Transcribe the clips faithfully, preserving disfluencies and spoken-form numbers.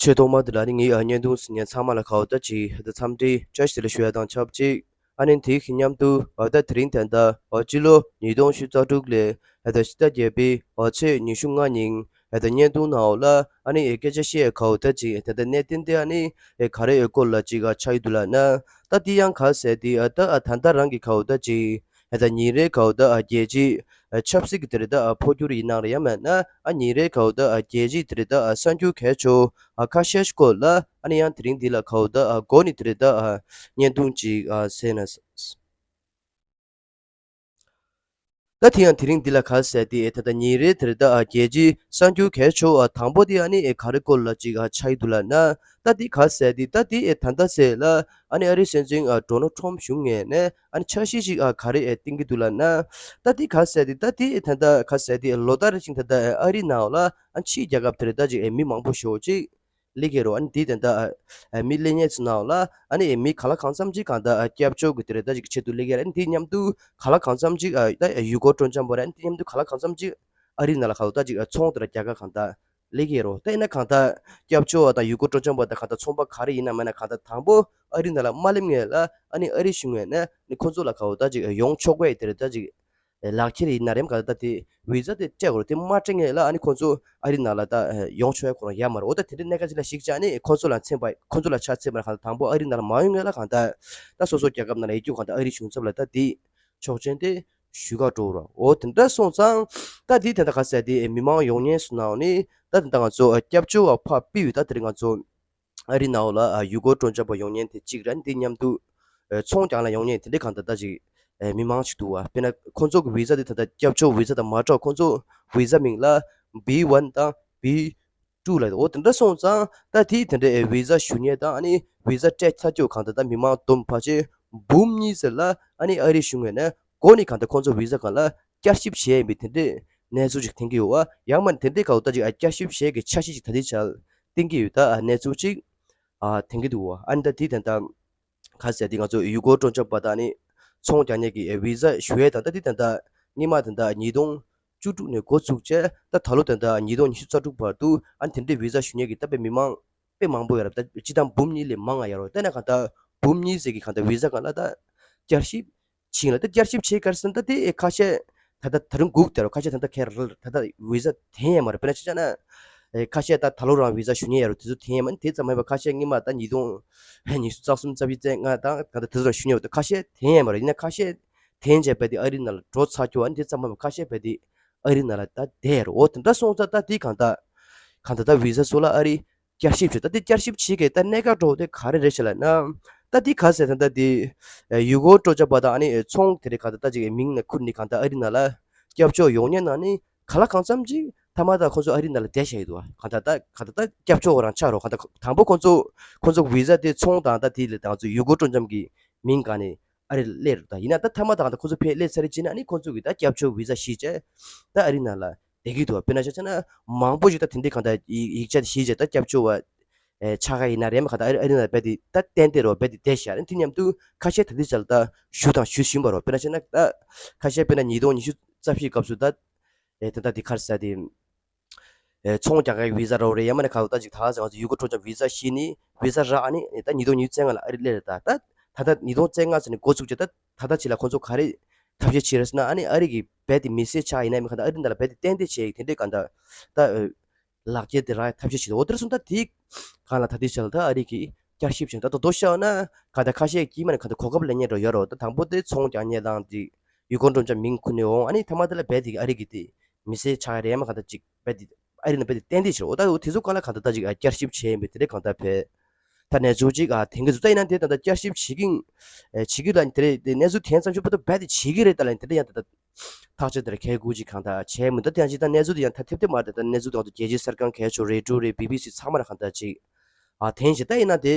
ཆེས་ཐོག་མ་དེ་ལ་ནི་ངའི་ཨ་བརྙན་ཐུང་གཟིགས་མཁན་ཚང་མ་ལ་ཁ་བ་ད་ཅིག་ད་འཚམས་འདྲི་བཀྲ་ཤིས་བདེ་ལེགས་ཞུ་ཡ་དང་ཆབས་ཅིག་ཨ་ནི་དེའི་མཉམ་དུ་ཨ་ད་དེ་རིང་ད་ལྟ་ཨ་སྤྱི་ལོ་ཉིས་སྟོང་ཉི་ཤུ་རྩ་དྲུག་ལོའི་ཨ་ད་ཕྱི་ཟླ་བརྒྱད་པའི་ཨ་ཚེས་ཉི་ཤུ་ལྔ་ཉིན་ཨ་ད་བརྙན་ཐུང་ནང་ལ་ཨ་ནི་ཨེ་སྐད་ཆ་བཤད་ཡ་ཁ་བ་ད་ཅིག་ད་ལྟ་གནད་དོན་དེ་ཨ་ནི་ཨེ་ག་རེ་ཨེ་སྐོར་ལ་ཅིག་ཨ་ཆགས་ཡོད་འདུག་ལབ་ན། ད་དེ་ཡང་ག་ཟེར་དེ་ཨ་ད་ཨ་ད་ལྟ་རང་གི་ཁ་བ་ད་ཅིག་ཨ་ད་ཉིན་རེའི་ཁ་བ་ད་ཨ་རྒྱལ་སྤྱིའི་ཨ་ཆབ་སྲིད་ཀྱི་དེ་རེད་ད་ཨ་འཕོ་འགྱུར་ཡིན་ནའང་རེད། ཡང་མིན་ན་ཨ་ཉིན་རེའི་ཁ་བ་ད་ཨ་རྒྱལ་སྤྱིའི་དེ་རེད་ད་ཨ་གསར་འགྱུར་གལ་ཆེ་ཨ་ཁ་ཤས་སྐོར་ལ་ཨ་ནི་ཡང་དེ་རིང་འདི་ལ་ཁ་བ་ད་ཨ་འགོ་ནས་དེ་རེད་ད་ཨ་བརྙན་ཐུང་ཅིག་ཨ་གཟིགས་ན། ད་དེ་ཡང་དེ་རིང་འདི་ལ་ག་ཟེར་དེ་ཨེ་ད་ལྟ་ཉིན་རེའི་དེ་རེད་ད་ཨ་རྒྱལ་སྤྱིའི་གསར་འགྱུར་གལ་ཆེ་ཨ་དང་པོ་དེ་ཨ་ནི་ཨེ་ག་རེ་སྐོར་ལ་ཅིག་ཨ་ཆགས་ཡོད་འདུག་ལབ་ན། ད་དེ་ག་ཟེར་དེ་ད་དེ་ཨེ་ད་ལྟ་ཟེར་ལ་ཨ་ནི་ཨ་རིའི་སྲིད་འཛིན་ཨ་ཌོ་ནལ་ཊམ་བཞུགས་མཁན་ནས་ཨ་ནི་འཆར་གཞི་ཅིག་ཨ་ག་རེ་ཨེ་བཏིང་གི་འདུག་ལབ་ན། ད་དེ་ག་ཟེར་དེ་ད་དེ་ཨེ་ད་ལྟ་ག་ཟེར་དེ་ལོ་ལྟར་རེ་བཞིན་ད་ལྟ་ཨ་རིའི་ནང་ལ་ཨ་ཕྱིའི་རྒྱལ་ཁབ་དེ་རེད་ད་ཅིག་ཨེ་མི་མང་པོ་ཞེ་པོ་ཅིག་སླེབས་ཀྱི་རེད། ཨ་ནི་དེ་ད་ལྟ་ཨ་མི་སླེབས་མཁན་ཚོའི་ནང་ལ་ཨ་ནི་མི་གང་ལ་གང་འཚམ་ཅིག་གང་ལྟར་ཨ་སྐྱབས་བཅོལ་གྱི་དེ་རེད་ད་ཅིག་ཆེད་དུ་སླེབས་ཀྱི་རེད། ཨ་ནི་དེ་མཉམ་དུ་གང་ལ་གང་འཚམ་ཅིག་ཨ་ད་ཡུ་གུར་སྤྲོ་འཆམ་པ་རེད། ཨ་ནི་དེ་མཉམ་དུ་གང་ལ་གང་འཚམ་ཅིག་ཨ་རིའི་ནང་ལ་གང་ལྟར་ཅིག་ཨ་ཚོང་དེ་ར་རྒྱག་ག་གང་ལྟར་སླེབས་ཀྱི་རེད། ད་ཡིན་ན་གང་ལྟར་སྐྱབས་བཅོལ་བ་དང་ཡུ་གུར་སྤྲོ་འཆམ་པ་དང་གང་ལྟར་ཚོང་པ་ག་རེ་ཡིན་ན་མིན་ན་གང་ལྟར་དང་པོ་ཨ་རིའི་ནང་ལ་མ་སླེབས་མཁན་ལ་ཨ་ནི་ཨ་རིའི་གཞུང་ངོས་ནས་ནི་ཁོ་ཚོ་ལ་གང་ལྟར་ཅིག་ཡོང་ཆོག་པའི་དེ་རེད་ད་ཅིག་ལག་ཁྱེར་ཡིན་ན་རེམ་ག་ད་དེ་བི་ཟ་དེ་སྤྲད་དགོས་རེད། དེ་མ་སྤྲད་མཁན་ལ་ཨ་ནི་ཁོ་ཚོ་ཨ་རི་ནང་ལ་ད་ཡོང་ཆོག་ཡ་ཁོ་རང་ཡ་མ་རེད། འོ་ད་དེ་འདྲའི་གནད་འགག་ཅིག་ལ་གཞིགས་བྱས་ནས་ཁོ་ཚོ་ལ་མཚོན་པ་ཁོ་ཚོ་ལ་ཆ་མཚོན་པ་གང་ལྟར་དང་པོ་ཨ་རི་ནང་ལ་མ་ཡོང་མཁན་ལ་གང་ལྟར་ད་སོ་སོ་རྒྱལ་ཁབ་ནང་ལ་ཡོད་རྒྱུ་གང་ལྟར་ཨ་རི་གཞུང་ཚབ་ལ་ད་དེ་ཆོག་མཆན་དེ་ཞུ་ག་འགྲོ་རོགས། འོ་དེ་འདྲ་སོང་ཙང་ད་དེ་དེ་འདྲ་ག་ཟེར་དེ་མི་མང་ཡོང་མཁན་སུ་ནང་ནས་ད་དེ་འདྲ་ང་ཚོ་སྐྱབས་བཅོལ་བ་ཕར་ཕུད་ཡོད། ད་དེ་རིང་ང་ཚོ་ཨ་རི་ནང་ལ་ཡུ་གུར་སྤྲོ་འཆམ་པ་ཡོང་མཁན་དེ་གཅིག་རེད། དེ་མཉམ་དུ་ཚོང་རྒྱག་ལ་ཡོང་མཁན་དེ་འདྲའི་གང་ལྟར་ད་ཅིག་མི་མང་ཞིག་འདུག་བ། དཔེར་ན་ཁོང་ཚོ་གི་བི་ཟ་དེ་ད་ལྟ་སྐྱབས་བཅོལ་བི་ཟ་དང་མ་འདྲ་བ། ཁོང་ཚོ་བི་ཟ་མིང་ལ་བི་ཝན་དང་བི་ཊུ་ལབ་ཡོད། འོ་དེ་འདྲ་སོང་ཙང་ད་དེ་དེ་འདྲའི་བི་ཟ་ཞུ་མཁན་དང་ཨ་ནི་བི་ཟ་སྤྲད་ཚར་རྒྱུ་གང་ལྟར་ད་མི་མང་བསྡོམས་ཕལ་ཆེར་འབུམ་གཉིས་ཟེར་ལ་ཨ་ནི་ཨ་རིའི་གཞུང་ངོས་ནས་འགོ་ནས་གང་ལྟར་ཁོང་ཚོ་བི་ཟ་སྒང་ལ་བསྐྱར་ཞིབ་བྱས་ཡིན་པའི་དེ་འདྲའི་གནས་ཚུལ་ཅིག་ཐོན་གྱི་ཡོད་བ། ཡང་མིན་དེ་འདྲའི་སྐབས་ད་ཅིག་ཨ་བསྐྱར་ཞིབ་བྱེད་ཀྱི་འཆར་གཞི་ཅིག་ད་ལྟའི་ཆར་བཏིང་གི་ཡོད། ད་ཨ་གནས་ཚུལ་ཅིག་ཨ་ཐོན་གྱི་འདུག་བ། ཨ་ནི་ད་དེ་དེ་འདྲ་ག་ཟེར་དེ་ང་ཚོ་ཡུ་གུར་སྤྲོ་འཆམ་པ་དང་ནི་ཚོང་རྒྱག་མཁན་གྱི་ཨ་བི་ཟ་ཞུ་ཡས་དང་ད་དེ་དེ་འདྲ་སྔོན་མ་དེ་འདྲ་ཉིས་སྟོང་བཅུ་དྲུག་ནས་འགོ་བཙུགས་བྱས་ད་ད་ལོ་དེ་འདྲ་ཉིས་སྟོང་ཉི་ཤུ་རྩ་དྲུག་བར་དུ་ཨ་ནི་དེ་འདྲའི་བི་ཟ་ཞུ་མཁན་གྱི་ད་དཔེ་མི་མང་དཔེ་མང་པོ་ཡོད་རེད། ད་སྤྱིར་བཏང་འབུམ་གཉིས་ལས་མང་ང་ཡོད་རེད། དེ་ན་གང་ལྟར་འབུམ་གཉིས་ཟེར་གྱི་གང་ལྟར་བི་ཟ་སྒང་ལ་ད་བསྐྱར་ཞིབ་ཕྱིན་ལ་ད་བསྐྱར་ཞིབ་བྱེད་གར་སོང་ད་དེ་ཨེ་ཁ་ཤས་ད་ལྟ་ད་རུང་སྒུག་བསྡད་རོགས། ཁ་ཤས་ད་ལྟ་ཁེར་ད་ལྟ་བི་ཟ་ཐོན་ཡས་མ་རེད། དཔེར་ན་ཆ་བཞག་ན་ཨེ་ཁ་ཤས་ད་ད་ལོ་རང་བི་ཟ་ཞུ་མཁན་ཡོད་རེད། དེ་ཚོ་ཐོན་ཡས་མ་རེད། དེ་ཙམ་མ་ཡིན་པར་ཁ་ཤས་སྔོན་མ་ད་ཉིས་སྟོང་ཉི་ཤུ་རྩ་གསུམ་རྩ་བཞི་རྩ་ལྔ་དང་ད་ལྟ་དེ་ཚོ་རང་ཞུ་མཁན་ཡོད་རེད། ཁ་ཤས་ཐོན་ཡས་མ་རེད། ཡིན་ན་ཁ་ཤས་ཐོན་བྱས་རྦད་དེ་ཨ་རི་ནང་ལ་འགྲོ་ཚར་རྒྱུ། ཨ་ནི་དེ་ཙམ་མ་ཡིན་པར་ཁ་ཤས་རྦད་དེ་ཨ་རི་ནང་ལ་ད་བསྡད་ཡོད་རེད། འོ་དེ་འདྲ་སོང་ཙང་ད་དེ་གང་ལྟར་གང་ལྟར་ད་བི་ཟ་ཚོ་ལ་ཨ་རི་བསྐྱར་ཞིབ་བྱས། ད་དེ་བསྐྱར་ཞིབ་བྱེད་མཁན་ད་གནད་འགག་འདྲ་བོ་དེ་ག་རེ་རེད་ཟེར་ལབ་ན། ད་དེ་ག་ཟེར་ད་ད་དེ་ཡུ་གུར་སྤྲོ་འཆམ་པ་དང་ཨ་ནི་ཚོང་དེ་རིགས་ག་ད་ད་ཅིག་མིང་ནས་ཁུར་ནས་གང་ལྟར་ཨ་རི་ནང་ལ་སྐྱབས་བཅོལ་ཡོང་མཁན་ནང་ནས་གང་ལ་གང་འཚམ་ཅིག་མཐའ་མ་ད་ཁོ་ཚོ་ཨ་རི་ནང་ལ་བསྡད་བཞག་ཡོད་འདུག་བ། གང་ལྟར་ད་གང་ལྟར་ད་སྐྱབས་བཅོལ་བ་རང་ཆགས་རོགས། གང་ལྟར་དང་པོ་ཁོ་ཚོ་ཁོ་ཚོ་བི་ཟ་དེ་ཚོང་དང་ད་དེ་ལས་ད་ང་ཚོ་ཡུ་གུར་སྤྲོ་འཆམ་གྱི་མིང་སྒང་ནས་ཨ་རི་སླེབས་རེད། ད་ཡིན་ན་ད་མཐའ་མ་ད་གང་ལྟར་ཁོ་ཚོ་ཕར་སླེབས་ཚར་རེད་བྱས་ན་ཨ་ནི་ཁོ་ཚོ་གི་ད་སྐྱབས་བཅོལ་བི་ཟ་གཞི་བྱས་ད་ཨ་རི་ནང་ལ་བསྡད་ཀྱི་འདུག་བ། དཔེར་ན་ཆ་བཞག་ན་མང་པོ་ཞིག་ད་དེ་འདྲའི་གང་ལྟར་ཡིག་ཡིག་ཆ་དེ་གཞི་བྱས་ད་སྐྱབས་བཅོལ་བ་ཨེ་ཆགས་ཀྱི་ཡིན་ན་རེད། མ་གང་ལྟར་ཨ་རི་ཨ་རི་ནང་རྦད་དེ་ད་ཏན་ཏན་རོ་རྦད་དེ་བསྡད་བཞག་རེད། དེ་མཉམ་དུ་ཁ་ཤས་ད་ལྟའི་ཆར་ད་ཞུ་དང་ཞུ་བཞིན་པ་རོ། དཔེར་ན་བྱས་ན་ད་ཁ་ཤས་དཔེར་ན་ཉིས་སྟོང་ཉི་ཤུ་རྩ་བཞིའི་སྐབས་སུ་ད་ཨེ་ད་ད་དེ་ག་རེ་ཟེར་དེ་ཨེ་ཚོང་རྒྱག་གི་བི་ཟ་རོ་རེད། ཡང་མིན་ན་གང་ལྟར་ད་ཅིག་ད་ང་ཚོ་ཡུ་གུར་སྤྲོ་འཆམ་བི་ཟ་གཞི་ནས་བི་ཟ་རག་ཨ་ནི་ད་ཉིས་སྟོང་ཉི་ཤུ་རྩ་ལྔ་ལ་ཨ་རི་སླེབས་རེད། ད་ད་ད་ལྟ་ཉིས་སྟོང་རྩ་ལྔ་ཚོ་ནས་འགོ་ཚུགས་བྱས་ད་ད་ལྟ་ཅིག་ལ་ཁོ་ཚོ་ག་རེ་ཐབས་ཤེས་བྱེད་རེད་ཟེར་ན་ཨ་ནི་ཨ་རི་གི་རྦད་དེ་མི་སེར་ཆགས་ཡིན་ན་མིན་གང་ལྟར་ཨ་རི་ནང་ལ་རྦད་དེ་གཏན་སྡོད་བྱེད་ཡག་དེ་འདྲའི་གང་ལྟར་ད་ཨེ་ལག་འཁྱེར་དེ་རག་ཐབས་ཤེས་བྱེད་འོ་དེར་སོང་ད་དེ་གང་ལ་ད་དེ་བྱས་ལ་ད་ཨ་རི་གི་བསྐྱར་ཞིབ་བྱས་ད་དོ་དོ་ཤ་ན་ག་ད་ཁ་ཤས་ཀྱིས་མ་ནི་ག་ད་གོ་སྐབས་ལེན་ཉེ་འགྲོ་ཡོད་རོ། ད་དང་པོ་དེ་ཚོང་རྒྱག་ཉེ་དང་དེ་ཡུལ་སྐོར་འགྲོ་འཆམ་མིང་ཁུར་ནས་འོང་ཨ་ནི་མཐའ་མ་དེ་ལ་རྦད་དེ་ཨ་རི་གི་དེ་མི་སེར་ཆགས་རེད་མ་ག་ད་ཅིག་རྦད་དེ་ཨ་རི་ན་རྦད་དེ་གཏན་སྡོད་བྱས་འོ་ད་འོ་དེ་ཚོ་ག་ལ་ག་ད་ད་ཅིག་བསྐྱར་ཞིབ་བྱས་ཡིན་པས་དེ་འདྲའི་གང་ལྟར་བས་ད་གནས་ཚུལ་ཅིག་ཨ་དེང་གི་ཚོ་ད་ཡིན་ན་དེ་ད་ད་བསྐྱར་ཞིབ་བྱེད་ཀྱིན་བྱེད་ཀྱི་ལ་དེ་རེད། དེ་གནས་ཚུལ་དེང་ཙམ་ཞིག་པོ་ད་རྦད་དེ་བྱེད་ཀྱི་རེད། ད་ལ་དེ་འདྲ་ཡང་ད་ད། ཐག་གཅོད་དེར་ཁས་ཁུར་ཅིག་གང་ལྟར་བྱས་མི་འདུག་དེ་ཡང་ཅིག་ད་གནས་ཚུལ་དེ་ཡང་ད་ཐེབས་ཐེབས་མ་རེད། ད་གནས་ཚུལ་དེ་ང་ཚོ་རྒྱལ་སྤྱིའི་གསར་ཁང་གལ་ཆེ་རེ་ཌི་ཡོ་རེད། བི་བི་སི་ཚང་མ་ལ་གང་ལྟར་ཅིག་ཨ་ཐོན་བཞིན་ད་ཡིན་ན་དེ་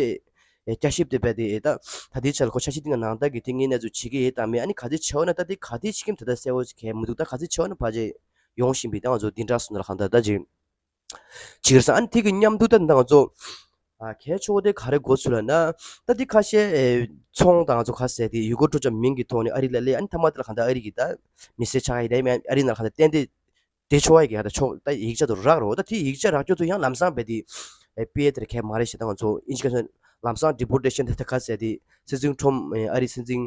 བསྐྱར་ཞིབ་དེ་རྦད་དེ་ད་ད་ལྟའི་ཆར་ལ་ཁོ་འཆར་གཞི་དེ་ནང་ད་གི་དེ་ངའི་གནས་ཚུལ་བྱེད་ཀྱི་ཡོད་དམ་མེད་ཨ་ནི་ག་ཚོད་བྱས་ན་ད་དེ་ག་དེ་བྱེད་ཀྱི་ད་ད་གསལ་བོ་ཞིག་གས་མི་འདུག་ད་ག་ཚོད་བྱས་ན་ཕལ་ཆེར་ཡོང་བཞིན་པའི་ད་ང་ཚོ་འདི་འདྲ་སོང་ན་ལ་གང་ལྟར་ད་ཅིག་བྱེད་ཀྱི་རེད་ཟེར། ཨ་ནི་དེ་གི་མཉམ་དུ་ད་ང་ཚོ་ཨ་གལ་ཆེ་བོ་དེ་ག་རེ་འགོ་ཚུགས་ལབ་ན། ད་དེ་ཁ་ཤས་ཨེ་ཚོང་དང་ང་ཚོ་ག་ཟེར་དེ་ཡུལ་སྐོར་སྤྲོ་འཆམ་མིང་གི་ཐོག་ནས་ཨ་རི་ལ་སླེབས། ཨ་ནི་མཐའ་མ་དེ་ལ་གང་ལྟར་ཨ་རི་གི་ད་མི་སེར་ཆགས་ཡ་ཡིན་ན་ཨ་རི་ནང་ལ་གང་ལྟར་གཏན་སྡོད་བསྡད་ཆོག་ཡ་གི་གང་ལྟར་ཆོག་ད་ཡིག་ཆ་དེ་རག་རོགས། ད་དེ་ཡིག་ཆ་རག་རྒྱུ་དེ་ཡང་ལམ་སང་རྦད་དེ་ ཨེ་སྤེལ་ཡས་དེ་རེད་ཁས་མ་རེད་ཞེས། ད་ང་ཚོ་ཨིན་ཇི་ཀ་ལམ་སང་ཌི་པོར་ཊེ་ཤན་དེ་ད་ག་ཟེར་དེ་སྲིད་འཛིན་ཁྲོམ་ཨེ་ཨ་རིའི་སྲིད་འཛིན་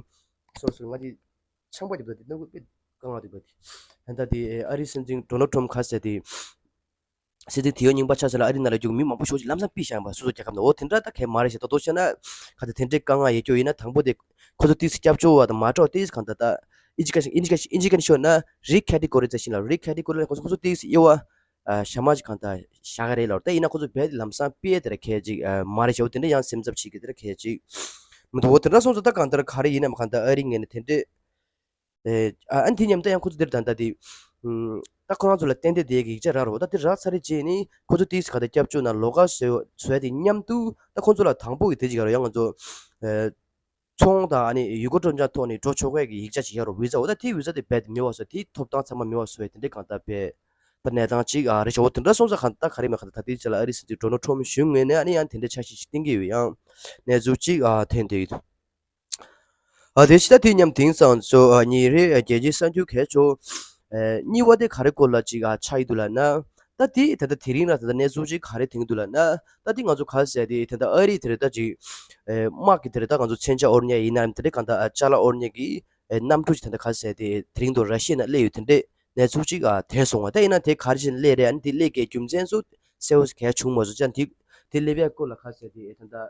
སོ་སོ་ང་ཅིག་ཆང་པ་རྒྱབ་ད་དེ་སྣ་ཁུག་དཔེ་དཀའ་ངལ་འདུག་པ་དེ། ད་ལྟ་དེ་ཨ་རིའི་སྲིད་འཛིན་ཌོ་ནལ་ཊམ་ག་ཟེར་དེ་སྲིད་འཛིན་དེའི་རྙིང་པ་ཆགས་ཚར་ལ་ཨ་རི་ནང་ལ་རྒྱུག་མི་མང་པོ་ཞེ་པོ་ཅིག་ལམ་སང་ཕུད་བཞག་པ་སོ་སོ་རྒྱལ་ཁབ་ནང་འོ་དེ་འདྲ་ད་གས་མ་རེད་ཞེས། ད་དོ་བྱས་ན་ག་ཚོད་དེ་འདྲའི་དཀའ་ངལ་ཡོད་རྒྱུ་ཡིན་ན་དང་པོ་དེ་ཁོ་ཚོ་ཏིས་སྐྱབས་བཅོལ་བ་དང་མ་གཏོགས་ཏིས་གང་ད་ད་ཨིན་ཇི་ཀ་ཨིན་ཇི་ཀ་ཨིན་ཇི་ཀ་ཤོར་ན་རི་ཁེ་ཊི་གོ་རི་ཛེ་ཤན་ལ་རི་ཁེ་ཊི་གོ་རི་ཁོ་ཚོ་ཁོ་ཚོ་ཏིས་དབྱེ་བ་ཨ་ཞྭ་དམར་ཅིག་གང་ད་བཞག་ག་རེད་ལབ། ད་ཡིན་ན་ཁོ་ཚོ་རྦད་དེ་ལམ་སང་སྤེལ་དེ་ར་ཁས་ཅིག་ཨ་མ་རེད་ཞེ་པོ་དེ་འདྲ་ཡང་སེམས་འཚབ་བྱེད་ཀྱི་དེ་ར་ཁས་ཅིག་མི་འདུག་འོ་དེ་འདྲ་སོང་ཙང་ད་གང་ལྟར་ག་རེ་ཡིན་ནམ་གང་ལྟར་ཨ་རི་ངོས་ནས་དེ་འདྲས་ཨ་ཨ་ནི་དེ་མཉམ་ད་ཡང་ཁོ་ཚོ་འདིར་ད་ལྟ་དེ་ད་ཁོ་རང་ཚོ་ལ་གཏན་གཏན་དེ་གི་ཡིག་ཆ་རག་རོགས། ད་དེ་རག་ཚར་རེ་རྗེས་ནི་ཁོ་ཚོ་ཏིས་གང་ལྟར་སྐྱབས་བཅོལ་ནང་ལོགས་ཀ་བཟོས་བཟོས་དེ་མཉམ་དུ་ད་ཁོ་ཚོ་ལ་དང་པོ་གི་དེ་ཅིག་ཡང་ང་ཚོ་ཚོང་དང་ཨ་ནི་ཡུལ་སྐོར་སྤྲོ་འཆམ་ཐོག་ནས་འགྲོ་ཆོག་པའི་གི་ཡིག་ཆ་ཅིག་ཡོད་རེད། བི་ཛ། འོ་ད་དེའི་བི་ཛ་དེ་རྦད་དེ་མེད་པ་བཟོས། དེའི་ཐོབ་ཐང་ཚང་མ་མེད་པ་བཟོས་དེ་འདྲའི་གང་ལྟར་རྦད་ད་གནས་སྟངས་ཅིག་ཨ་རེད་ཤག་འོ་དེ་འདྲ་སོང་ཙང་གང་ལྟར་ག་རེ་མེད་གང་ལྟར་ད་ལྟའི་ཆ་ལ་ཨ་རིའི་སྲིད་འཛིན་ཌོ་ནལ་ཊམ་གཞུང་ངོས་ནས་ཨ་ནི་ཡང་དེ་འདྲའི་འཆར་གཞི་ཅིག་བཏིང་གི་ཡོད་ཡང་གནས་ཚུལ་ཅིག་ཨ་ཐོན་བསྡད་ཡོད། ཨ་དེ་ཕྱི་ད་དེ་མཉམ་དེང་སང་ཚོ་ཨ་ཉིན་རེ་རྒྱལ་སྤྱིའི་གསར་འགྱུར་གལ་ཆེ་ཨེ་གཉིས་པ་དེ་ག་རེ་སྐོར་ལ་ཅིག་ཨ་ཆགས་ཡི་འདུག་ལབ་ན། ད་དེ་ད་ལྟ་དེ་རིང་ལ་ད་ལྟ་གནས་ཚུལ་ཅིག་ག་རེ་ཐོན་གྱི་འདུག་ལབ་ན། ད་དེ་ང་ཚོ་ག་ཟེར་དེ་ད་ལྟ་ཨ་རི་དེ་རེད་ད་ཅིག་ཨེ་དམག་གི་དེ་རེད་ད་ང་ཚོ་མཚོན་ཆ་དབོར་མཁན་ཡིན་ནམ་དེ་འདྲའི་གང་ལྟར་ཨ་ཅ་ལག་དབོར་མཁན་གྱི་ཨེ་གནམ་གྲུ་ཅིག་ད་ལྟ་ག་ཟེར་དེ་དེ་རིང་དུ་ར་ཤི་ཡ་ནང་སླེབས་ཡོད་དེ་འདྲའི་གནས་ཚུལ་ཅིག་ཨ་ཐོན་སོང་བ། ད་ཡིན་ན་དེ་ག་རེ་བྱས་ནས་སླེབས་རེད། ཨ་ནི་དེ་སླེབས་མཁན་རྒྱུ་མཚན་ཚོ་གསལ་པོ་གལ་བྱུང་མ་སོང་ཙང་དེ་དེ་སླེབས་ཡ་སྐོར་ལ་ག་ཟེར་དེ་ད་ལྟ།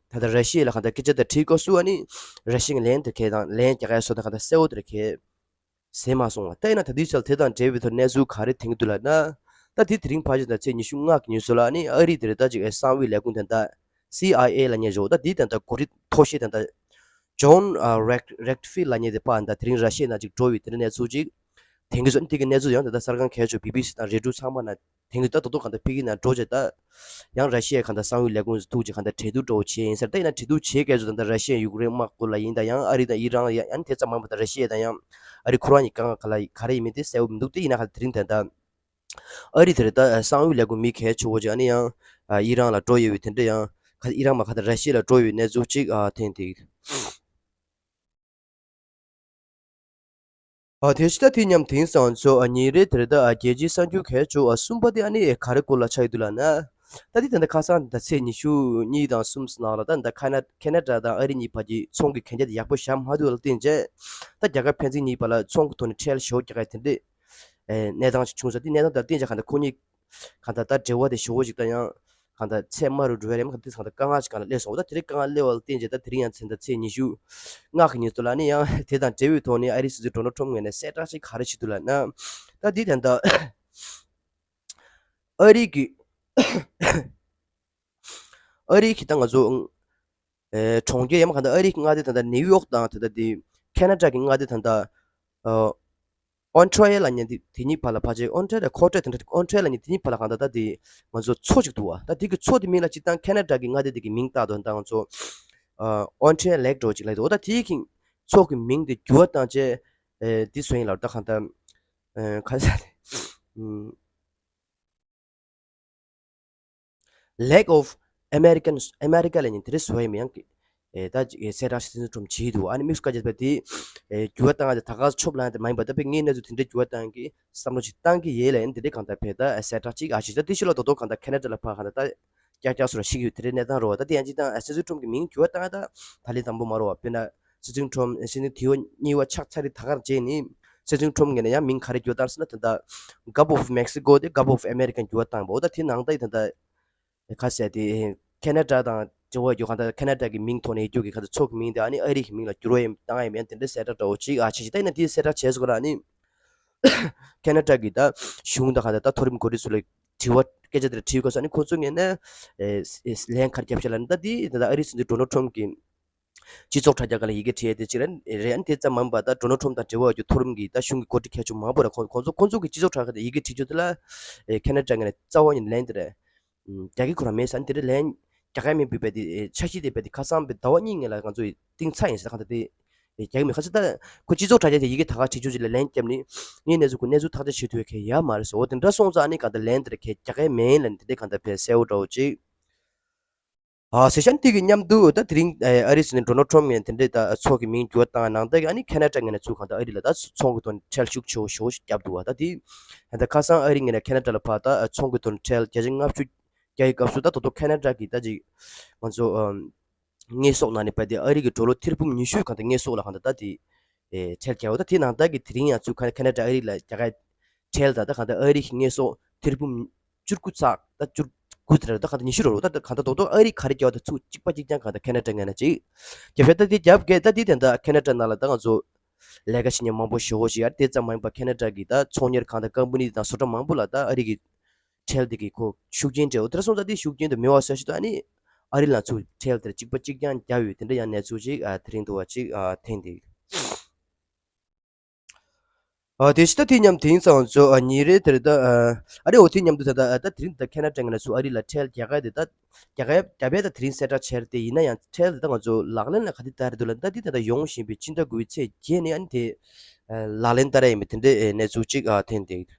ད་ལྟ་ར་ཤི་ཡ་ལ་གང་ལྟར་སྐད་ཆ་དང་འཁྲིལ་སྐབས་སུ་ཨ་ནི་ར་ཤི་ཡའི་ལན་དེ་གས་དང་ལན་རྒྱག་ཡ་སོགས་དང་གང་ལྟར་གསལ་བོ་དེ་གས་ཟེར་མ་སོང་བ། ད་ཡིན་ན་ད་དུས་ཚོད་དེ་དང་འབྲེལ་བའི་ཐོག་གནས་ཚུལ་ག་རེ་ཐོན་གྱི་འདུག་ལབ་ན། ད་དེ་དེ་རིང་ཕལ་ཆེར་ད་ཚེས་ཉི་ཤུ་ལྔ་གི་ཉིན་སོ་ལ་ཨ་ནི་ཨ་རི་དེ་རེད་ད་ཅིག་གསང་བའི་ལས་ཁུངས་དེ་འདྲ་སི་ཨའི་ཨེ་ལབ་མཁན་ཞིག་ད་དེ་དེ་འདྲ་གོ་སྒྲིག་མཐོ་ཤོས་དེ་འདྲ་ཇོན་རེག་རེག་ཕིལ་ལབ་མཁན་དེ་པ་འདྲ་དེ་རིང་ར་ཤི་ཡའི་ནང་ཅིག་འགྲོ་བའི་དེ་འདྲ་གནས་ཚུལ་ཅིག་དེང་གི་ཚོ་དེ་གི་གནས་ཚུལ་ཡང་ད་ལྟ་གསར་ཁང་གལ་ཆེ་བ་བི་བི་སི་དང་རེ་ཌི་ཡོ་ཚང་མ་ན་དེང་གི་ད་ད་དུང་གང་ལྟར་ཕ་གི་ན་འགྲོ་བྱས་ད་ཡང་ར་ཤི་ཡའི་གང་ལྟར་གསང་བའི་ལས་ཁུངས་སུ་ཐུག་ཅིག་གང་ལྟར་གྲོས་བསྡུར་འགྲོ་བྱས་ཡིན་ཟེར། ད་ཡིན་ན་གྲོས་བསྡུར་བྱེད་མཁན་ཚོ་ད་ལྟ་ར་ཤི་ཡ་ཡུཀ་རེན་དམག་སྐོར་ལ་ཡིན་ད་ཡང་ཨ་རི་དང་ཨི་རན་ཡང་ཨ་ནི་དེ་ཚང་མ་ད་ར་ཤི་ཡ་དང་ཡང་ཨ་རི་ཁོ་རང་གཉིས་དཀའ་ངལ་ག་ལ་ག་རེ་ཡིན་མིན་དེ་གསལ་བོ་མི་འདུག་དེ་ཡིན་ན་ག་དེ་རིང་ད་ལྟ་ཨ་རི་དེ་རེད་ད་གསང་བའི་ལས་ཁུངས་མི་གལ་ཆེ་བོ་ཅིག་ཨ་ནི་ཡང་ཨི་རན་ལ་འགྲོ་ཡོད་པའི་དེ་འདྲ་ཡང་ཨི་རན་མ་ག་ད་ར་ཤི་ཡ་ལ་འགྲོ་ཡོད་པའི་གནས་ཚུལ་ཅིག་ཐོན་ཏེ། ཨ་དེ་ཕྱི་ད་དེ་མཉམ་དེང་སང་ཚོ་ཨ་ཉིན་རེ་དེར་ད་ཨ་རྒྱལ་སྤྱིའི་གསར་འགྱུར་གལ་ཆེ་བ་གསུམ་པ་དེ་ཨ་ནི་ག་རེ་སྐོར་ལ་ཆགས་ཡོད་འདུག་ལབ་ན། ད་དེ་ད་ལྟ་ཁ་སང་ད་ཚེས་ཉི་ཤུ་གཉིས་དང་གསུམ་ནང་ལ་ད་ད་ཁ་ན་ཁེ་ན་ཌ་དང་ཨ་རི་གཉིས་བར་གྱི་ཚོང་གི་གན་རྒྱ་དེ་ཡག་པོ་བཞག་མ་ཐུབ་ལ་བརྟེན་བྱས། ད་རྒྱལ་ཁབ་ཕན་ཚུན་གཉིས་བར་ལ་ཚོང་གི་ཐོག་ནས་ཁྲལ་ཞེ་པོ་རྒྱག་ཡ་དེ་འདྲས་གནས་སྟངས་ཤིག་བྱུང་ས། དེ་གནས་སྟངས་དང་བརྟེན་བྱས་གང་ལྟར་ཁོ་གཉིས་གང་ལྟར་ད་འབྲེལ་བ་དེ་ཞེ་པོ་ཅིག་ད་ཡང་། གང་ལྟར་ཚད་དམའ་རུ་འགྲོ་བའི་རེད་མ་གང་ལྟར་གང་ལྟར་དཀའ་ངལ་ཞིག་གང་ལ་སླེབས་སོང་། འོ་ད་དེ་རིང་དཀའ་ངལ་སླེབས་པ་ལ་བརྟེན་བྱས་ད་དེ་རིང་ཡང་མཚན་ད་ཚེས་ཉི་ཤུ་ལྔ་གི་ཉིན་ཚོ་ལ་ནི་ཡང་དེ་དང་འབྲེལ་བའི་ཐོག་ནས་ཨ་རིའི་སྲིད་འཛིན་ཌོ་ནལ་ཊམ་ངོས་ནས་གསལ་བསྒྲགས་ཤིག་ག་རེ་བྱེད་འདུག་ལབ་ན། ད་འདི་ད་ལྟ་ཨ་རི་གི་ཨ་རི་གི་ད་ང་ཚོ་ཨེ་གྲོང་ཁྱེར་ཡང་མ་གང་ལྟར་ཨ་རི་གི་མངའ་སྡེ་ད་ལྟ་ནིའུ་ཡོག་དང་ད་ལྟ་དེ་ཁེ་ན་ཌ་གི་མངའ་སྡེ་ད་ལྟ་ཨོན་ཊ་རི་ཡོ་ལབ་མཁན་དེ་དེ་གཉིས་བར་ལ་ཕལ་ཆེར་ཨོན་ཊ་རི་ཡོ་ཁོ་ཊ་དེ་འདྲ་ཨོན་ཊ་རི་ཡོ་ལབ་མཁན་དེ་གཉིས་བར་ལ་གང་ལྟར་ད་དེ་ང་ཚོ་མཚོ་གཅིག་འདུག་བ། ད་དེ་གི་མཚོ་དེ་མིང་ལ་སྤྱིར་བཏང་ཁེ་ན་ཌ་གི་མངའ་སྡེ་དེ་གི་མིང་བཏགས་དོན་དང་ང་ཚོ་ཨོན་ཊ་རི་ཡོ་ལེག་འགྲོ་གཅིག་ལབ་འདུག་ད་དེ་གི་མཚོ་གི་མིང་དེ་འགྱུར་བ་བཏང་བྱས་དེ་བཟོས་ཡིན་ལབ། ད་གང་ལྟར་ག་ས་Lake of American America ལབ་མཁན་དེ་རེད་བཟོ་ཡ་མི་ཡང་གི་ཨེ་ད་ཅིག་ཨེ་གསལ་བསྒྲགས་ཤིག་སྲིད་འཛིན་ཊམ་བྱས་འདུག་ཨ་ནི་དམིགས་སུ་བཀར་བྱས་པ་དེ་ཨེ་འགྱུར་བ་བཏང་ཡ་དེ་ད་ག་ཆོབ་ལངས་ཡ་དེ་མ་ཡིན་པ། ད་དཔེ་ངའི་གནས་ཚུལ་དེ་འདྲའི་འགྱུར་བ་བཏང་གི་བསམ་བློ་ཅིག་བཏང་གི་ཡོད་ལབ་ཡིན། དེ་འདྲའི་གང་ལྟར་བས་ད་ཨེ་གསལ་བསྒྲགས་ཅིག་ཨ་ཞིག་ད་དེ་ཤུ་ལ་རྡོག་རྡོག་གང་ལྟར་ཁེ་ན་ཌ་ལ་ཕར་གང་ལྟར་ད་ཀྱག་ཀྱག་སོ་ར་ཞིག་ཡོད། དེ་འདྲའི་གནས་སྟངས་རོ་བ། ད་དེ་ཡང་ཅིག་ད་ཨེ་སྲིད་འཛིན་ཊམ་གི་མིང་འགྱུར་བ་བཏང་ཡ་ད་ད་ལན་དང་པོ་མ་རོ་བ། དཔེར་ན་སྲིད་འཛིན་ཊམ་སྲིད་འཛིན་དེ་བ་གཉིས་པ་ཆགས་ཚར་རི་ད་གར་རྗེས་ནི་སྲིད་འཛིན་ཊམ་ངོས་ནས་ཡང་མིང་ག་རེ་འགྱུར་བ་བཏང་ཟེར་ན་ད་ད་Gulf of Mexico དེ་Gulf of America འགྱུར་བ་བཏང་བ། འོ་ད་དེ་ནང་ད་ཡི་ད་ད་ག་ཟེར་དེ་ཁེ་ན་ཌ་དང་འབྲེལ་བ་ཡོད་གང་ལྟར་ཁེ་ན་ཌ་གི་མིང་ཐོག་ནས་ཡོད་རྒྱུ་གི་ག་ཚོད་ཚོགས་ཀྱི་མིང་དེ་ཨ་ནི་ཨ་རི་གི་མིང་ལ་འགྱུར་བ་ཡིན་བཏང་ཡ་མིན་དེ་འདྲ་གསལ་བསྒྲགས་འདྲ་བོ་ཅིག་ཨ་ཆེ་ཆེ་ད་ཡིན་ན་དེ་གསལ་བསྒྲགས་བྱས་སོང་ག་ལ་ཨ་ནི་ཁེ་ན་ཌ་གི་ད་གཞུང་དང་གང་ལྟར་ད་མཐོ་རིམ་འགོ་ཁྲིད་ཚོ་ལ་དྲི་བ་སྐད་ཆ་དེ་འདྲ་དྲིས་སྐབས་སུ་ཨ་ནི་ཁོ་ཚོ་ངོས་ནས་ཨེ་ལན་ག་རེ་བརྒྱབ་ཤག་ལབ་ན། ད་དེ་ད་ལྟ་ཨ་རིའི་སྲིད་འཛིན་ཌོ་ནལ་ཊམ་གི་སྤྱི་ཚོགས་དྲ་རྒྱ་སྒང་ལ་ཡི་གེ་བྲིས་ཡས་དེ་གཅིག་རེད། ཨ་ནི་དེ་ཙམ་མིན་པ་ད་ཌོ་ནལ་ཊམ་དང་འབྲེལ་བ་ཡོད་རྒྱུ་མཐོ་རིམ་གྱི་ད་གཞུང་གི་འགོ་ཁྲིད་གལ་ཆེ་མང་པོ་ར་ཁོང་ཁོང་ཚོ་ཁོང་ཚོ་གི་སྤྱི་ཚོགས་དྲ་རྒྱ་དེ་ཡི་གེ་བྲིས་རྒྱུ་དེ་ལ་ཨེ་ཁེ་ན་ཌ་ངོས་ནས་རྩ་བ་ནས་ལན་དེ་རེད་རྒྱག་གི་ཁོ་རང་མེད་ས། ཨ་ནི་དེ་འདྲ་ལན་རྒྱག་ག་མེད་པའི་དཔེ་དེ་འཆར་གཞི་དེ་དཔེ་དེ་ཁ་སང་དཔེ་ཟླ་བ་གཉིས་སྔོན་ལ་ང་ཚོ་གཏིང་ཚ་ཡིན་ཟེར་གང་ལྟར་དེ་རྒྱག་གི་མེད། ཁ་ཚོད་ད་ཁོ་སྤྱི་ཚོགས་དྲ་རྒྱ་དེ་ཡི་གེ་ད་ག་བྲིས་རྒྱུ་ཅིག་ལ་ལན་བརྒྱབ་ནི་ངའི་གནས་ཚུལ་ཁོ་གནས་ཚུལ་ཐག་གཅོད་བྱེད་ཐུབ་ཡ་གང་ཡང་ཡོད་མ་རེད་ཟེར། འོ་དེ་འདྲ་སོང་ཙང་ཨ་ནི་གང་ལྟར་ལན་དེ་འདྲ་གང་རྒྱག་གི་མེད་ལབ་ནི་དེ་འདྲ་གང་ལྟར་དཔེ་གསལ་བོ་འདྲ་བོ་ཅིག་ཨ་སེ་ཤན་དེ་གི་མཉམ་དུ་ད་དེ་རིང་ཨ་རིའི་སྲིད་འཛིན་ཌོ་ནལ་ཊམ་ངོས་དེ་འདྲའི་ད་མཚོ་གི་མིང་འགྱུར་བ་བཏང་ནང་ད་གི་ཨ་ནི་ཁེ་ན་ཌ་ངོས་ནས་ཚུར་གང་ལྟར་ཨ་རི་ལ་ད་ཚོང་གི་ཐོག་ནས་ཁྲལ་ཤུགས་ཆེ་བོ་ཞེ་བོ་ཞིག་བརྒྱབ་འདུག་བ། ད་དེ་ད་ཁ་སང་ཨ་རི་ངོས་ནས་ཁེ་ན་ཌ་ལ་ཕར་ད་ཚོང་གི་ཐོག་ནས་ཁྲལ་བརྒྱ་ཆ་ལྔ་བཅུ་ རྒྱག་གི་སྐབས་སུ་ད་ད་དུང་ཁེ་ན་ཌ་གི་ད་ཅིག་ང་ཚོ་ཨམ། དངོས་ཟོག་ནང་ནས་བལྟས་ཏེ་ཨ་རི་གི་ཌོ་ལར་ཐེར་འབུམ་ཉི་ཤུ་གང་ལྟར་དངོས་ཟོག་ལ་གང་ལྟར་ད་དེ་ཨེ་ཁྲལ་རྒྱག་འོ། ད་དེ་ནང་ལྟར་གྱི་དེ་རིང་ཡང་ཚུར་ཁ་ཁེ་ན་ཌ་ཨ་རི་ལ་རྒྱག་གི་ཁྲལ་དང་ད་གང་ལྟར་ཨ་རི་གི་དངོས་ཟོག་ཐེར་འབུམ་བཅུ་དགུ་ཚེག་ད་བཅུ་དགུ་དེ་རེད། ད་གང་ལྟར་ཉི་ཤུ་རེད་འོ། ད་གང་ལྟར་རྡོག་རྡོག་ཨ་རི་ག་རེ་རྒྱག་འོ་ད་ཚུར་གཅིག་པ་གཅིག་རྐྱང་གང་ལྟར་ཁེ་ན་ཌ་ངོས་ནས་ཅིག་རྒྱབ་ཤ། ད་དེ་རྒྱབ་གས་ད་དེ་དེ་འདྲ་ཁེ་ན་ཌ་ནང་ལ་ད་ང་ཚོ་ལས་ཀ་བྱེད་མཁན་མང་པོ་ཞེ་པོ་ཞིག་ཡོད་རེད། དེ་ཙམ་མ་ཡིན་པར་ཁེ་ན་ཌ་གི་ད་ཚོང་གཉེར་ཁང་དང་ཀམ་པ་ནི་དང་བཟོ་གྲྭ་མང་པོ་ལ་ད་ཨ་རི་གི་ཁྲལ་དེ་གི་ཁོ་ཤུགས་རྐྱེན་སྤྲད་འོ། དེ་འདྲ་སོང་ཙང་དེ་ཤུགས་རྐྱེན་དུ་མེད་པ་བཟོ་ཞིག་ཏུ་ཨ་ནི་ཨ་རི་ལ་ཚུར་ཁྲལ་དེར་གཅིག་པ་གཅིག་རྐྱང་བརྒྱབ་ཡོད། དེ་འདྲ་ཡང་གནས་ཚུལ་ཅིག་ཨ་དེ་རིང་དུ་བ་ཅིག་ཨ་ཐོན་འདུག་ཨ་དེ་ཕྱི་ད་དེ་མཉམ་དེང་སང་ཚོ་ཨ་ཉིན་རེ་དེར་ད་ཨ་ཨ་རེ་འོ་དེ་མཉམ་དུ་ད་ད་ཨ་ད་དེ་རིང་ད་ཁེ་ན་ཌ་ངོས་ནས་ཚུར་ཨ་རི་ལ་ཁྲལ་རྒྱག་ག་དེ་ད་རྒྱག་ག་རྒྱབ་ཡ་ད་དེ་རིང་གསལ་བསྒྲགས་བྱས་རེད། དེ་ཡིན་ན་ཡང་ཁྲལ་དེ་ད་ང་ཚོ་ལག་ལེན་ལ་ག་དེ་བསྟར་འདུག་ལ། ད་དེ་ད་ད་ཡོང་བཞིན་པའི་སྤྱི་ཟླ་དགུ་པའི་ཚེས་བརྒྱད་ནས་ཨ་ནི་དེ་ཨ་ལག་ལེན་བསྟར་ཡ་ཡིན་པའི་དེ་འདྲའི་ཨ་གནས་ཚུལ་ཅིག་ཨ་ཐོན་འདུག་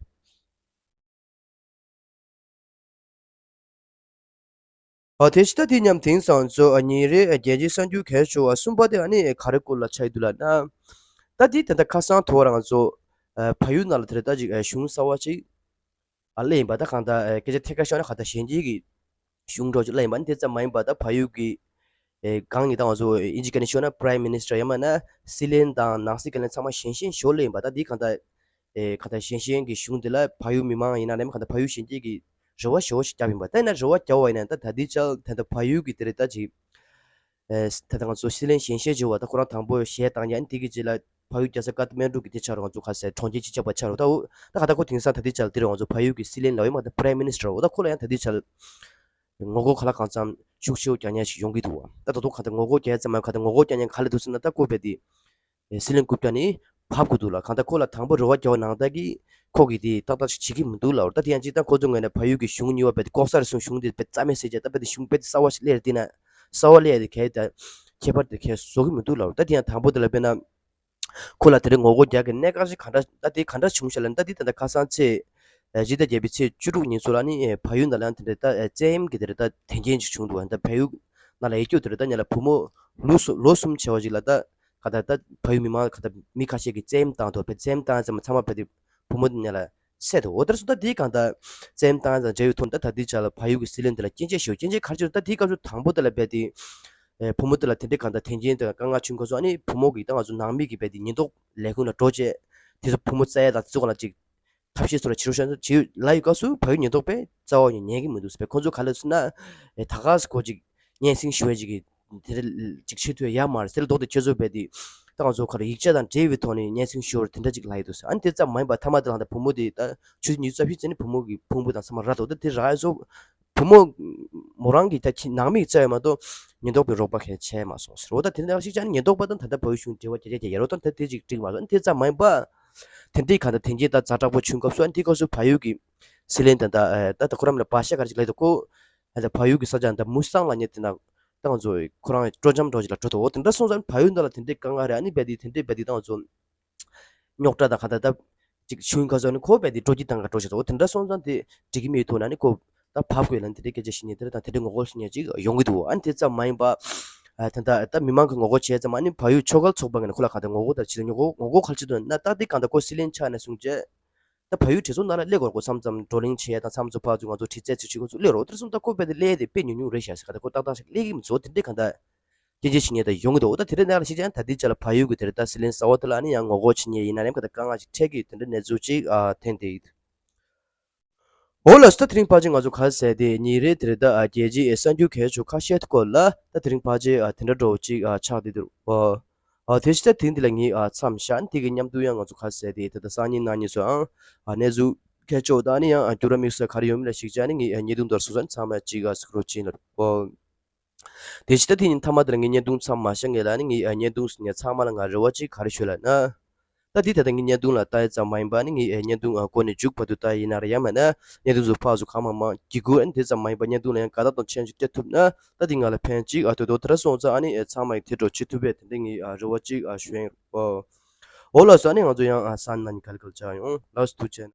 ཨ་དེ་ཕྱི་ད་དེ་མཉམ་དེང་སང་ཚོ་ཨ་ཉིན་རེ་ཨ་རྒྱལ་སྤྱིའི་གསར་འགྱུར་གལ་ཆེ་བ་གསུམ་པ་དེ་ཨ་ནི་ག་རེ་སྐོར་ལ་ཆགས་ཀྱི་འདུག་ལབ་ན། ད་དེ་ད་ལྟ་ཁ་སང་དོ་རང་ཚོ་ཨ་བལ་ཡུལ་ནང་ལ་དེར་ད་ཅིག་ཨ་གཞུང་གསར་བ་ཅིག་ཨ་སླེབས་ཡིན་པ། ད་གང་ལྟར་ཨ་སྐད་ཆ་ཐད་ཀར་ཤོད་ན་གང་ལྟར་གཞོན་སྐྱེས་ཀྱི་གཞུང་འདྲ་ཅིག་སླེབས་ཡིན་པ། ཨ་ནི་དེ་ཙམ་མ་ཡིན་པ་ད་བལ་ཡུལ་གྱི་ཨེ་སྒང་ནས་ད་ང་ཚོ་ཨིན་ཇི་སྐད་ནས་ཤོད་ན་པ་རའིམ་མི་ནི་སི་ཊར་ཡང་མིན་ན་སྲིད་བློན་དང་ནང་སྲིད་བཀའ་བློན་ཚང་མ་གཞོན་གཞོན་ཞིག་སླེབས་ཡིན་པ། ད་འདི་གང་ལྟར་ཨེ་གང་ལྟར་གཞོན་གཞོན་གྱི་གཞུང་འདི་ལ་བལ་ཡུལ་མི་མང་ཡིན་ན་རེད། གང་ལྟར་བལ་ཡུལ་གཞོན་སྐྱེས་ཀྱི་རེ་བ་ཞེ་པོ་ཞིག་བརྒྱབ་ཡིན་པ། ད་ཡིན་ན་རེ་བ་བརྒྱབ་པ་ཡིན་ན་ད་ད་ལྟའི་ཆར་ད་ལྟ་བལ་ཡུལ་གྱི་དེ་རེད་ད་ཅིག་ཨེ་ད་ལྟ་ང་ཚོ་སྲིད་བློན་གཞོན་གཞོན་བྱུང་བ་ད་ཁོ་རང་དང་པོ་གཞས་བཏང་ཡ་ཨ་ནི་དེ་གི་རྗེས་ལ་བལ་ཡུལ་རྒྱལ་ས་ཀ་ཐ་མན་ཌུ་གི་དེ་ཆ་རུ་ང་ཚོ་ག་ཟེར་གྲོང་ཁྱེར་གཅིག་ཆགས་པ་ཆགས་རེད། ད་འོ་ད་ག་ད་ཁོ་དེང་སང་ད་ལྟའི་ཆར་དེ་རུ་ང་ཚོ་བལ་ཡུལ་གྱི་སྲིད་བློན་ལབ་ཡོད་མ་ད་པ་རའིམ་མི་ནི་སི་ཊར་འོ་ད་ཁོ་ལ་ཡང་ད་ལྟའི་ཆར་ངོ་རྒོལ་ག་ལ་གང་འཚམ་ཤུགས་ཆེ་བོ་རྒྱག་མཁན་ཞིག་ཡོང་གི་འདུག་བ། ད་ད་དུང་ག་ད་ངོ་རྒོལ་རྒྱག་ཙམ་མ་ག་ད་ངོ་རྒོལ་རྒྱག་མཁན་ག་ལ་འདུག་ཟེར་ན་ད་ཁོ་རྦད་དེ་སྲིད་བློན་རྐུབ་བཀྱག་ནི་ཕབ་དགོས་འདུག་ལ། གང་ལྟར་ཁོ་ལ་དང་པོ་རེ་བ་རྒྱག་པ་ནང་ལྟར་གྱི་ཁོ་གིས་དེ་ཏག་ཏག་ཅིག་བྱེད་ཀྱི་མི་འདུག་ལབ་རེད། ད་དེ་ཡང་ཅིག་ད་ཁོ་ཚོ་ངོས་ནས་བལ་ཡུལ་གྱི་གཞུང་གཉིས་པ་རྦད་དེ་ལྐོག་ཟ་རེད་གསུངས། གཞུང་དེ་རྦད་རྩ་མེད་བཟོས་བྱས་ད་རྦད་དེ་གཞུང་རྦད་དེ་གསར་བ་ཞིག་སླེབས་རེད། དེ་ན་གསར་བ་སླེབས་ཡ་དེ་གས་ད་ཁྱད་པར་དེ་གས་བཟོ་གི་མི་འདུག་ལབ་རེད། ད་དེ་ཡང་དང་པོ་དེ་ལ་དཔེར་ན་ཁོ་ལ་དེ་རིང་ངོ་རྒོལ་རྒྱག་གི་གནད་འགག་ཅིག་ག་འདྲ་ད་དེ་ག་འདྲ་བྱུང་ཤག་ལབ་ན། ད་དེ་ད་ལྟ་ཁ་སང་ཚེས་ཨ་སྤྱི་ཟླ་བརྒྱད་པའི་ཚེས་བཅུ་དྲུག་ཉིན་ཚོ་ལ་ནི་ཨ་བལ་ཡུལ་ནང་ལ་ཡང་དེ་འདྲ་ད་ཨ་བཙན་གཡེམ་གྱི་དེ་འདྲ་ད་དོན་རྐྱེན་ཅིག་བྱུང་འདུག་ད་བལ་ཡུལ་ནང་ལ་ཡོད་རྒྱུ་དེ་འདྲ་ད་ཉེ་ལ་བུ་མོ་ལོ་གསུམ་ལོ་གསུམ་བྱས་པ་ཅིག་ལ་ད་ག་ད་ད་བལ་ཡུལ་མི་མང་ག་ད་མི་ཁ་ཤས་ཀྱིས་བཙན་གཡེམ་བཏང་འདུག་བལ་བཙན་གཡེམ་བཏང་ཙམ་ཚང་མ་བལ་དེ་བུ་མོ་དེ་ཉེ་ལ་བསད་འདུག་འོ་དེར་སོང་ད་དེ་གང་ད་བཙན་གཡེམ་བཏང་ཙམ་འབྲེལ་ཡོད་ཐོག་ནས་ད་ད་དེ་ཆ་ལ་བལ་ཡུལ་གྱི་སྲིད་བློན་དེ་ལ་སྐྱོན་བརྗོད་ཞུ་སྐྱོན་བརྗོད་ག་རེ་བྱས་འདུག་ད་དེའི་སྐབས་སུ་དང་པོ་དེ་ལ་བལ་དེ་ཨེ་བུ་མོ་དེ་ལ་དེ་འདྲའི་གང་ལྟར་དོན་རྐྱེན་དང་དཀའ་ངལ་བྱུང་སྐབས་སུ་ཨ་ནི་བུ་མོ་གིས་ད་ང་ཚོ་ནང་མི་གིས་རྦད་དེ་ཉེན་རྟོག་ལས་ཁུངས་ལ་འགྲོ་བྱས་དེ་ཚོ་བུ་མོ་བཙལ་ཡ་དང་དེ་ཚོ་ག་ལ་ཅིག་ཐབས་ཤེས་ཚོ་ལ་བྱེད་རོགས་བྱས་ན་བྱེད་ལབ་ཡོད་སྐབས་སུ་བལ་ཡུལ་ཉེན་རྟོག་པས་རྩ་བ་ཉིད་ཉན་གི་མི་འདུག་ཟེར། བས་ཁོ་ཚོ་ག་ལ་ཟེར་ན་ཨེ་ད་ག་ཟེ་ཁོ་ཅིག་སྙན་སེང་ཞུ་བའི་ཅིག་གི་དེ་འདྲ་ཅིག་བྱེད་ཐུབ་ཡ་མ་རེད་ཟེར་ལབ་དུས་ཁྱེད་ཚོ་རྦད་དེ་ད་ང་ཚོ་ག་རེ་ཡིག་ཆ་དང་འབྲེལ་བའི་ཐོག་ནས་སྙན་སེང་ཞུ་བར་དེ་འདྲ་ཅིག་ལབ་ཡོད་འདུག་ཟེར། ཨ་ནི་དེ་ཙམ་མ་ཡིན་པར་མཐའ་མ་དེ་ལ་ད་བུ་མོ་དེ་ད་ཆུ་ཚོད་ཉི་ཤུ་རྩ་བཞི་ཙམ་ནས་བུ་མོ་གི་ཕུང་པོ་དང་ཚང་མ་རག་འདུག་ད་དེ་རག་ཡ་ཚོ་བུ་མོ་མོ་རང་གི་ད་ཁྱི་ནང་མི་རྩ་ཡོད་མ་གཏོགས་ཉེན་རྟོག་པའི་རོགས་པ་གས་བྱས་མ་སོང་ཟེར། འོ་ད་དེ་འདྲ་ཞིག་ཅང་ཉེན་རྟོག་པ་དང་ད་ལྟ་བལ་ཡུལ་གཞུང་འབྲེལ་བ་རྒྱ་རྒྱ་རྒྱ་རོ་དང་ད་དེ་ཅིག་འགྲིག་མ་སོང་། དེ་ཙམ་མ་ཡིན་པ་དེ་འདྲའི་གང་ལྟར་དོན་རྐྱེན་ད་ཛ་དྲག་པོ་བྱུང་སྐབས་སུ་ཨ་ནི་དེ་སྐབས་སུ་བལ་ཡུལ་གྱི་སྲིད་བློན་དང་ད་ད་ད་ཁོ་རང་ལ་བ་ཤ་ག་རེ་ཅིག་ལབ་འདུག་ཁོ་ད་བལ་ཡུལ་གྱི་ས་ཆ་ད་མུ་སི་ཐང་ལབ་མཁན་དེ་ན་ད་ང་ཚོ་ཁོ་རང་སྤྲོ་འཆམ་འདྲ་ཅིག་ལ་འགྲོ་འདུག་འོ་དེ་འདྲ་སོང་ཙང་བལ་ཡུལ་ནང་ལ་དེ་འདྲའི་དཀའ་ངལ་རེད། ཨ་ནི་རྦད་དེ་དེ་འདྲའི་རྦད་དེ་ད་ང་ཚོ་རྙོག་དྲ་དང་ག་ད་ད་ཅིག་ཆུང་ཁ་སོགས་ནི་ཁོ་རྦད་དེ་སྤྲོ་སྐྱིད་བཏང་ག་འགྲོ་བཞག་འདུག་འོ་དེ་འདྲ་སོང་ཙང་དེ་འགྲིག་གི་མེད་ཐུག་ན་ནི་ཁོ་ད་བབས་དགོས་ལ་ནི་དེ་འདྲའི་སྐད་ཆ་བཤད་མཁན་དེ་འདྲ་དང་དེ་འདྲའི་ངོ་རྒོལ་བྱེད་མཁན་ཅིག་ཡོང་གི་འདུག་ཨ་ནི་དེ་ཙམ་མ་ཡིན་པ་ཨ་ད་ད་ད་མི་མང་གི་ངོ་རྒོལ་བྱས་ཙམ་ཨ་ནི་བལ་ཡུལ་ཆོལ་ཁ་ཚོགས་པ་ངོས་ནས་ཁོ་ལ་ག་ད་ངོ་རྒོལ་དང་ཕྱི་ལ་ངོ་རྒོལ་ངོ་རྒོལ་ག་རེ་བྱེད་འདུག་ན། ད་དེ་གང་ལྟར་ཁོ་སྲིད་བློན་ཆགས་ནས་བཟུང་བྱས་ད་བལ་ཡུལ་གྲོས་ཚོགས་ནང་ལ་སླེབས་དགོས་རེད། ཁོ་མཚམས་མཚམས་བགྲོ་གླེང་བྱེད་ཡ་དང་མཚམས་མཚམས་ཕར་ཚུར་ང་ཚོ་དྲི་རྩད་ཚིག་ཞུ་ཁོ་ཚོ་སླེབས་རོགས། དེ་སོང་ད་ཁོ་རྦད་དེ་སླེབས་ཏེ་དཔེ་ཉུང་ཉུང་རེད་ཤག་ཟེར་ག་ད་ཁོ་ཏག་ཏག་ཞིག་སླེབས་ཀྱི་མི་འདུག་དེ་འདྲའི་གང་ལྟར་སྐྱོན་བརྗོད་བྱེད་མཁན་ད་ཡོང་གི་འདུག་འོ་ད་དེ་འདྲའི་གནས་ལ་གཞིགས་བྱས་ན་ད་ལྟའི་ཆ་ལ་བལ་ཡུལ་གྱི་དེ་རེད་ད་སྲིད་བློན་གསར་པ་དེ་ལ་ནི་ཡང་ངོ་རྒོལ་བྱེད་མཁན་ཡིན་ན་རེམ་ག་ད་དཀའ་ངལ་ཞིག་འཕྲད་ཀྱི་དེ་འདྲའི་གནས་ཚུལ་ཅིག་ཨ་ཐོན་བསྡད་ཡོད། འོ་ལགས་སོ། ད་དེ་རིང་ཕལ་ཆེར་ང་ཚོ་ག་རེ་ཟེར་དེ་ཉིན་རེ་དེ་རེད་ད་རྒྱལ་སྤྱིའི་གསར་འགྱུར་གལ་ཆེ་ཁ་ཤས་ཐོག་ལ་ད་དེ་རིང་ཕལ་ཆེར་དེ་འདྲ་འདྲ་བོ་ཅིག་ཆགས་བསྡད་འདུག་ཨ་དེ་ཕྱི་ད་དེང་འདི་ལ་ངས་མཚམས་བཞག་དེ་གི་མཉམ་དུ་ཡང་ང་ཚོ་ག་རེ་ཟེར་དེ་ད་ལྟ་སང་ཉིན་གནངས་ཉིན་སུའང་གནས་ཚུལ་གལ་ཆེ་བོ་དང་ནི་ཡང་འགྱུར་བ་དམིགས་བསལ་ག་རེ་ཡོད་མེད་ལ་གཞིགས་བྱས་ནས་ངས་བརྙན་ཐུང་དེ་སོ་སོ་ཚང་མ་གཅིག་གཟིགས་རོགས་བྱེད་ལ། དེ་ཕྱི་ད་དེ་ཉིན་མཐའ་མ་དེར་ངས་བརྙན་ཐུང་མཚམས་མ་བཞག་ངེས་ལ་ནི་ངས་བརྙན་ཐུང་ངས་ཚང་མ་ལ་ང་རེ་བ་གཅིག་ག་རེ་ཞུ་ལབ་ན། ད་འདི་ད་ལྟ་ངས་བརྙན་ཐུང་ལ་ལྟ་ཡ་ཙམ་མ་ཡིན་པ་ནི་ངས་བརྙན་ཐུང་འགོ་ནས་མཇུག་བར་དུ་ལྟ་ཡིན་ན་རེད་ཡང་མིན་ན་བརྙན་ཐུང་ཚོ་ཕར་ཚུར་གང་མང་མང་བགྱིད་དགོས། ཨ་ནི་དེ་ཙམ་མ་ཡིན་པ་བརྙན་ཐུང་ལ་ཡང་དགའ་རྟགས་དང་མཆན་ཞིག་སྤྲད་ཐུབ་ན་ད་འདི་ང་ལ་ཕན་ཅིག་ཨ་དོ་དོ་དེ་འདྲ་སོང་ཙང་ཨ་ནི་ཚང་མ་ཡིས་དེ་འདྲ་བྱེད་ཐུབ་པའི་དེ་འདྲ་ངས་རེ་བ་གཅིག་ཞུ་ཡིན། འོ་ལགས་སོ། ཨ་ནི་ང་ཚོ་ཡང་སང་ཉིན་ག་ལེ་ག་ལེ་མཇལ་ཡོང་། ལགས་སོ། ཐུགས་རྗེ་ཆེ།